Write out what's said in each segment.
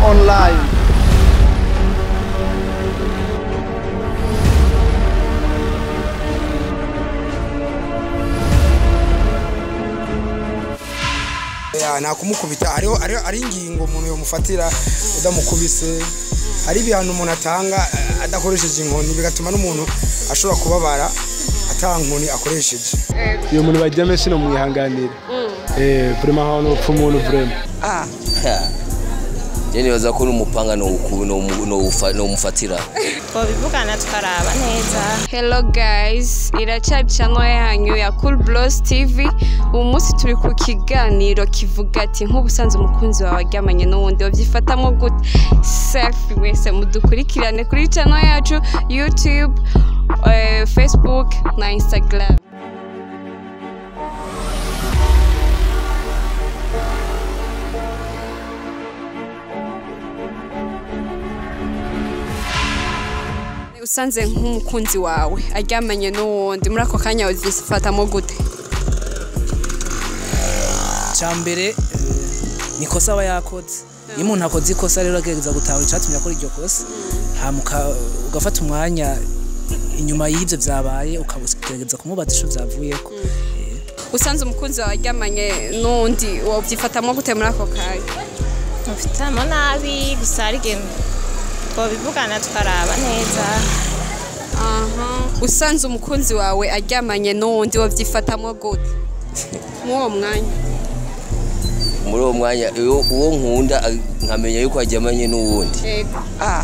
Online. Ya nakumukubita hariho ari ingingo umuntu yomufatira udamukubise, hari ibihano umuntu atanga adakoresheje inkoni bigatuma n'umuntu ashobora kubabara atankoni akoresheje. Iyo muntu bajyame sino mwihanganira. Vraiment hano upfa umuntu vraiment. Ah. Je nibaza ko n'umupanga no umufatira. Twabivugana tukaraba neza. Hello guys, iracyari channel yanyu ya Cool Bros TV. Uyu munsi turi ku kiganiro kivuga ati nk'ubusanzwe umukunzi wawe aryamanye n'uwundi wabyifatamo gute? Selfie wese mudukurikirane kuri channel yacu YouTube, Facebook na Instagram. Usanze nk'umukunzi wawe aryamanye n'uwundi muri ako kanya uzifatamo gute? Cyambere ni kosa aba yakoze. Iyo umuntu akoze ikosa rero agerageza gutahura icatumye akora iryo kosa, hama ugafata umwanya inyuma y'ivyo vyabaye ukagerageza kumubaza ico vyavuyeko. Usanze umukunzi wawe aryamanye n'uwundi wovyifatamo gute muri ako kanya? Mufitamo nabi gusa ari twabivugana tukaraba neza. Usanze umukunzi wawe aryamanye n'uwundi wovyifatamo gute muri uwo mwanya? Muri uwo mwanya uwo nkunda nkamenya yuko aryamanye n'uwundi. Ah.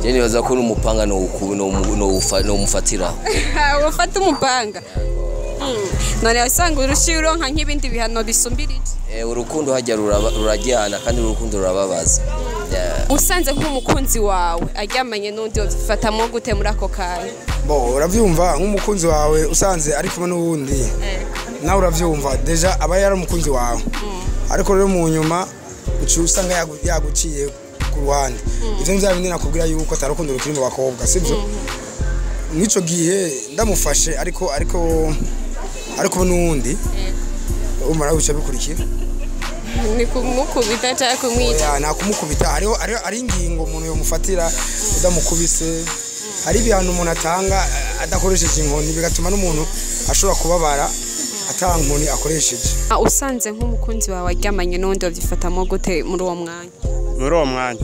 Je nibaza ko n'umupanga no umufatira. Ufata umupanga. None usanga urushi uronka nk'ibindi bihano bisumbirije. Urukundo hajya rurajyana kandi urukundo rurababaza. Usanze nk'umukunzi wawe aryamanye n'undi ufatamo gute muri ako kanya? Bo uravyumva nk'umukunzi wawe usanze ari kumwe n'uwundi nawe uravyumva deja aba yari umukunzi wawe, ariko rero mu nyuma uci usanga yaguciye ku ruhande. Ivyo nivyo bindi nakubwira yuko atarukundo rukiri mu bakobwa, sivyo? Nico gihe ndamufashe ariko n'uwundi umara uca bikurikira. Ni kumukubita cyangwa kumwica? Nakumukubita hariho ari ingingo umuntu yomufatira udamukubise, hari ibihano umuntu atanga adakoresheje inkoni bigatuma n'umuntu ashobora kubabara atankoni akoresheje. Usanze nk'umukunzi wawe aryamanye n'undi wabyifatamo gute muri uwo mwanya? Muri uwo mwanya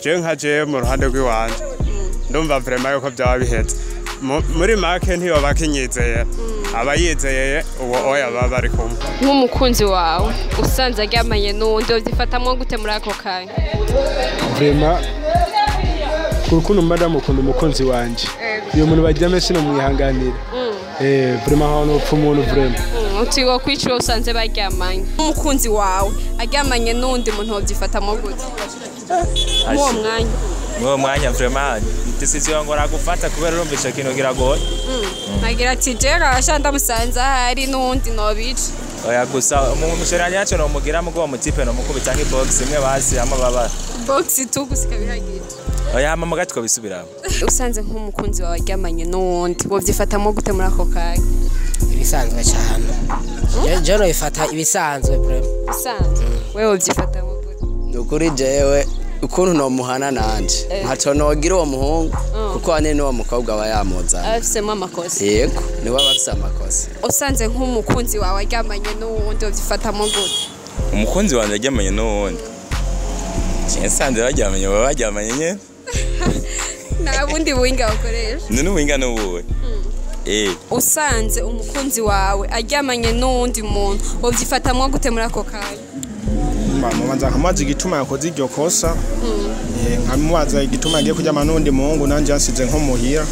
jewe nka jewe mu ruhande rw'iwanje ndumva vraiment yuko byaba bihetse. Muri make ntiyoba akinyizeye, aba yizeye uwo oya baba bari kumwe. Nk'umukunzi wawe usanze aryamanye n'uwundi wabyifatamo gute muri ako kanya? Vraiment kurukundo mba ndamukunda umukunzi wanje. Iyo muntu bajyame sino mwihanganira. Vraiment hano upfa umuntu vraiment. Uti wo kwica usanze baryamanye. Umukunzi wawe aryamanye n'undi muntu wabyifatamo gute? Muri uwo mwanya? Muri uwo mwanya vraiment decision ngora gufata kubera urumva ico kintu kiragoye. Nagira ati jera ashanda musanze hari n'undi nobica. Oya gusa umushoranya yacu no mugira mugo mutipe no mukubita nki box imwe basi amababa. Box tu gusika bihagije. Oya mama gatiko bisubiramo. Usanze nk'umukunzi wawe aryamanye n'uwundi wovyifatamo gute muri ako kanya? Ibisanzwe cyane. Je no ifata ibisanzwe vraiment. Ibisanzwe. Wewe wovyifatamo gute? Nukuri jewe ukuntu no muhana nanje ntaco nogira uwo muhungu kuko ane n'uwo mukobwa aba yamuzana afisemo amakosa. Yego niwe aba afise amakosa. Usanze nk'umukunzi wawe aryamanye n'uwundi wovyifatamo gute? Umukunzi wanje aryamanye n'uwundi je nsanze baryamanye baba baryamanye nyene. Nta bundi buhinga ukoresha? None ubuhinga n'ubuhe? Usanze umukunzi wawe aryamanye n'uwundi muntu wovyifatamwo gute muri ako kanya? Mubanza nkamubaza igituma yakoze iryo kosa, nkamubaza igituma agiye kuryama n'uwundi muhungu nanje yansize nko muhira.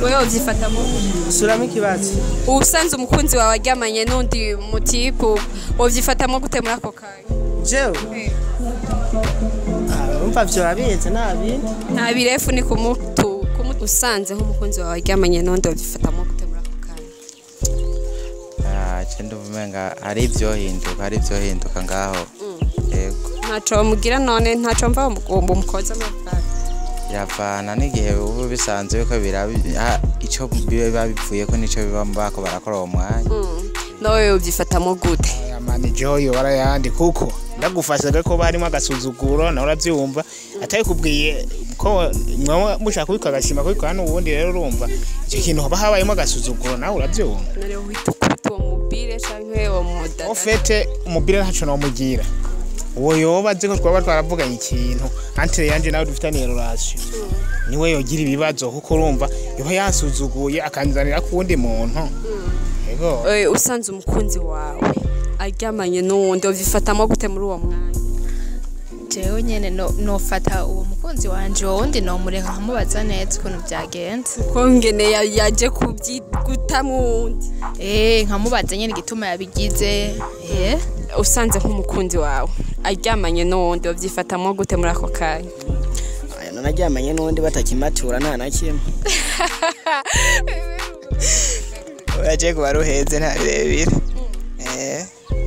Wewe wovyifatamo gute? Suramo ikibazo. Usanze umukunzi wawe aryamanye n'undi mutipu wovyifatamo gute muri ako kanya? Jewe urumva vyorabizi ntabindi. Nta birefu ni kumutu. Usanze nk'umukunzi wawe aryamanye n'undi wovyifatamo gute muri ako kanya? Je ndumva hari ivyohinduka ngaho. Yego. Ntaco mugira none ntaco mva umukoza muri ako kanya. Biravana n'igihe ubu bisanzwe yuko ico biba bivuyeko nico biba bako barakora uwo mwanya. Nawe ubyifatamo gute? Amani joyo barayandi kuko Ndagufasha ko barimo agasuzuguro nawe urabyumva atabikubwiye ko mushaka kubikora agashima kubikora n'ubundi rero urumva icyo kintu haba habayemo agasuzuguro nawe urabyumva. Nare uhita ukubita uwo mubire canke uwo mudada? Ofete umubire ntaco nomugira. Uwo yoba azi ko twaba twaravuganye ikintu entre yanje nawe dufitaniye relation, niwe yogira ibibazo kuko urumva yoba yansuzuguye akanzanira ku wundi muntu. Yego. Usanze umukunzi wawe aryamanye n'uwundi ubifatamo gute muri uwo mwanya? Jewe nyene nofata uwo mukunzi wanje, uwo wundi nomureka nkamubaza neza ukuntu byagenze. Uko ngene yaje kubyigutamo uwundi? Nkamubaza nyene igituma yabigize. Usanze nk'umukunzi wawe aryamanye n'uwundi ubyifatamo gute muri ako kanya? Naryamanye n'uwundi batakimatura nta na kimwe. Oya kuba ruheze nta birebire.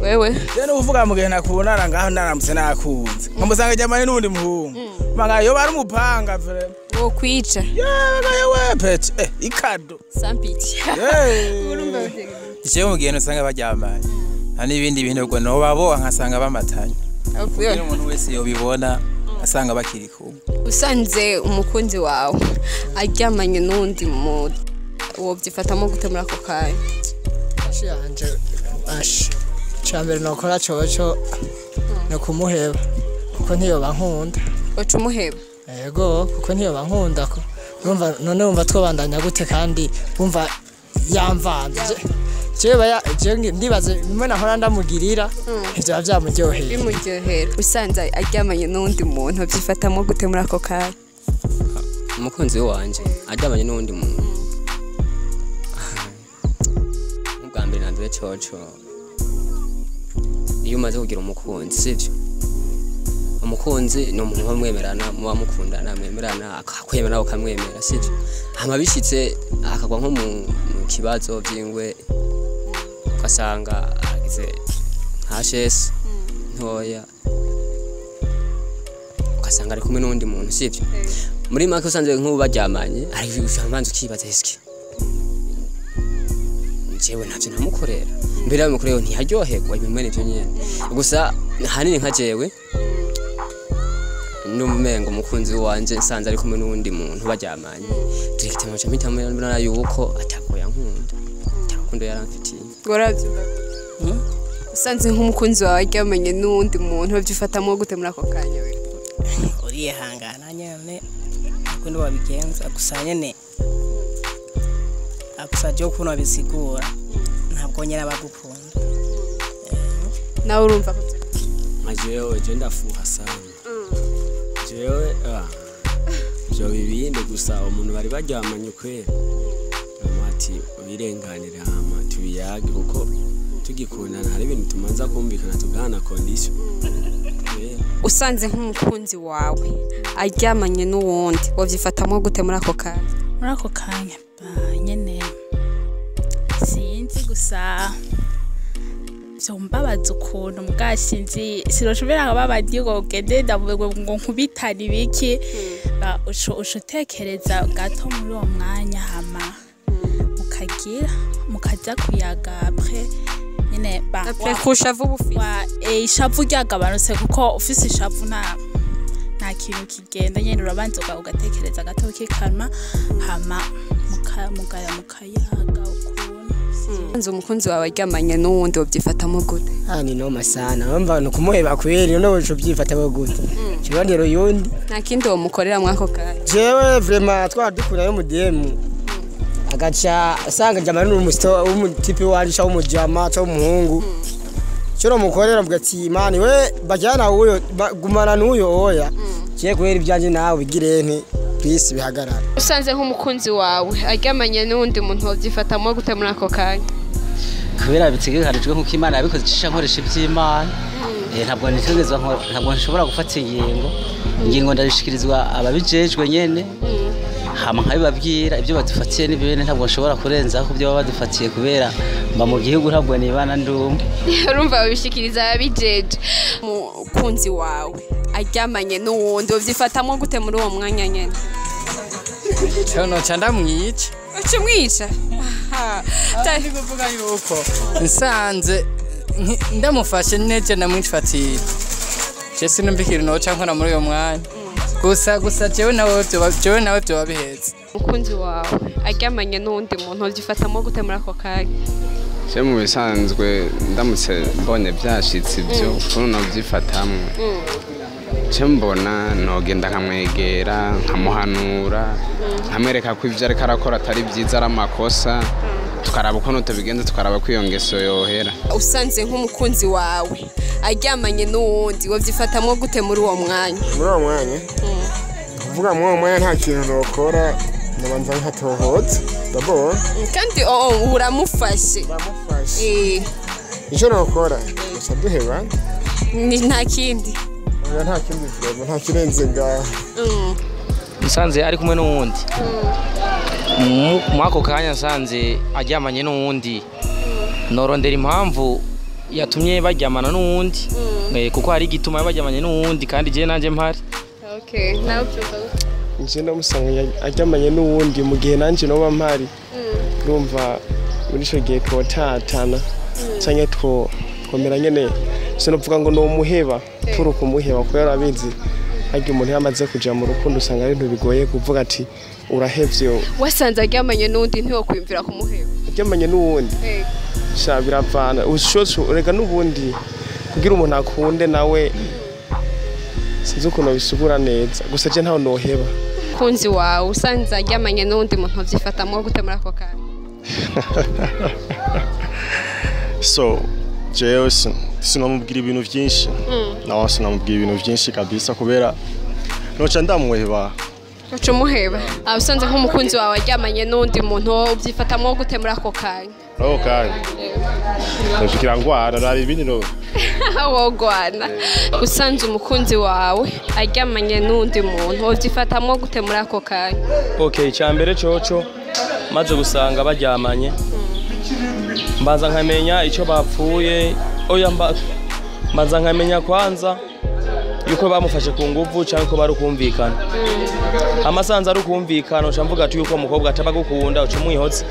Wewe je nuvuga mugihe nakubonana ngaho naramutse nakunze nkamusanga aryamanye n'uwundi muhungu manga yo bari umupanga vre wo kwica yewe pete ikado sampiti. Jewe mugihe nusanga baryamanye nta n'ibindi bintu ubwo no babo nkasanga bamatanye kugira umuntu wese yobibona asanga bakiri kumwe. Usanze umukunzi wawe aryamanye n'undi muntu wobyifatamo gute muri ako kanya? Yanje ash cyambere nokora coco no kumuheba kuko ntiyoba nkunda. Uca umuheba? Yego, kuko ntiyoba nkunda ko urumva none wumva twobandanya gute kandi wumva yamvanze. Jewe ndibaze bimwe nahora ndamugirira ntivyaba vyamuryoheye. Bimuryohera. Usanze aryamanye n'undi muntu ubyifatamo gute muri ako kanya? Umukunzi wanje aryamanye n'undi muntu ubwa mbere na mbere coco iyo umaze kugira umukunzi sivyo, umukunzi ni umuntu muba mwemerana, muba mukundana, mwemerana, akakwemera ukamwemera sivyo, hama bishitse akagwa nko mu kibazo vy'ingwe ugasanga agize HS ntoya ugasanga ari kumwe n'undi muntu sivyo. Muri make usanze nk'ubu baryamanye ariko umanza ukibaza eske jewe ntavyo namukorera mbere yamukoreye ntiyaryoherwa ibimwe n'ivyo nyene. Gusa hanini nka jewe n'umumengo umukunzi wanje nsanze ari kumwe n'uwundi muntu baryamanye directement nca mpita mbona yuko atabwo yankunda atarukundo yaramfitiye. Uravyumva? Usanze nk'umukunzi wawe aryamanye n'uwundi muntu ubyifatamo gute muri ako kanya? Wewe urihangana nyene ukundi wabigenza gusa nyene akusajye ukuntu abisigura ntabwo nyine abagukunda. Nawe urumva ko nka jewe je ndafuha sana jewe byo bibindi gusa umuntu bari baryamanye kwera ati birenganire hama tubiyage kuko tugikundana hari ibintu tumanza kumvikana tugana condition. Usanze nk'umukunzi wawe aryamanye n'uwundi wavyifatamo gute muri ako kanya? Muri ako kanya nyene sinzi gusa vyombabaza ukuntu mbwa sinzi siroshobora babandi ngo gende ndavuga ngo nkubitane ibiki utekereza gato muri uwo mwanya hama mukagira mukaja kuyaga après nyene ba après kushavu ubufise ishavu ryagabanutse kuko ufise ishavu nta kintu kigenda nyene urabanza ugatekereza gato kikanwa hama mukayaga ukuntu. Nzi umukunzi wawe aryamanye n'uwundi wabyifatamo gute? Ni noma sana urumva ni ukumuheba kweri none woca ubyifatamo gute? Kirondera uyundi nta kindi womukorera mwako kanya? Jewe vraiment twara dukunda y'umudemu agaca asanga njamana n'umutipe wanje ca w'umujama ca w'umuhungu cyo nomukorera mvuga ati mani we bajyana uyo gumana n'uyo oya kiye kubera ibyanje nawe bigire nti kwisi bihagarara. Usanze nk'umukunzi wawe aryamanye n'undi muntu wabyifatamo gute muri ako kanya? Kubera bitegekanijwe nk'uko Imana yabikoze icisha nkoresha iby'Imana ntabwo nitegerezwa ntabwo nshobora gufata ingingo ndabishikirizwa ababijejwe nyene hama nkabibabwira ibyo badufatiye n'ibindi ntabwo nshobora kurenza ku byo baba badufatiye kubera mba mu gihugu ntabwo nibana ndumwe. Urumva babishikiriza ababijeje. Umukunzi wawe aryamanye n'uwundi ubyifatamo gute muri uwo mwanya nyene? Cyo ndamwica. Uca umwica? Ni kuvuga yuko nsanze ndamufashe neje ndamwifatiye Je sinumva ikintu noca nkora muri uyo mwanya. Gusa jewe nawe vyoba biheze. Umukunzi wawe aryamanye n'uwundi muntu wovyifatamwo gute muri ako kanya? Je mu bisanzwe ndamutse mbonye byashitse ibyo ukuntu nabyifatamwe, je mbona nogenda nkamwegera, nkamuhanura, nkamwereka ko ivyo ariko arakora atari vyiza, ari amakosa, tukaraba ukuntu tubigenza, tukaraba ko iyo ngeso yohera. Usanze nk'umukunzi wawe aryamanye n'uwundi wovyifatamwo gute muri uwo mwanya? Muri uwo mwanya, kuvuga muri uwo mwanya nta kintu nokora, ndabanza nkatohotsa d'abord. Kandi uramufashe. Icyo nokora gusa duheba. Nta kindi. Oya, nta kindi vraiment, nta kirenze ngaho. Nsanze ari kumwe n'uwundi, mwako kanya nsanze aryamanye n'uwundi, norondera impamvu yatumye baryamana n'uwundi, kuko hari igituma baryamanye n'uwundi kandi je nanje mpari. Okay, nawe ubyumva gute? Nje ndamusanga aryamanye n'uwundi mu gihe nanje noba mpari, urumva muri ico gihe twotatana canke twomera nyene, sinovuga ngo nomuheba, turi kumuheba kubera urabizi harya umuntu yamaze kuja mu rukundo usanga ari ibintu bigoye kuvuga ati urahevye. Wasanze aryamanye n'uwundi ntiwokwiyumvira kumuheba? Aryamanye n'uwundi sha biravana ushotse, rega n'ubundi kugira umuntu akunde nawe sinzi ukuntu bisigura neza, gusa je ntaho noheba. Umukunzi wawe usanze aryamanye n'uwundi muntu wovyifatamwo gute muri ako kanya? So jewe sinamubwira ibintu vyinshi, nawe sinamubwira ibintu vyinshi kabisa kubera noca ndamuheba. Uca umuheba. Usanze nk'umukunzi wawe aryamanye n'uwundi muntu wovyifatamwo gute muri ako kanya? Ako kanya noshikira ngwana nari ibindi no wogwana. Usanze umukunzi wawe aryamanye n'uwundi muntu wovyifatamwo gute muri ako kanya? Okay, icambere coco maze gusanga baryamanye, mbanza nkamenya icyo bapfuye. Oya, mbanza nkamenya kwanza yuko bamufashe ku nguvu cyangwa ko bari kumvikana. Amasanza ari kumvikana, uca mvuga ati yuko umukobwa ataba gukunda, uca umwihotse.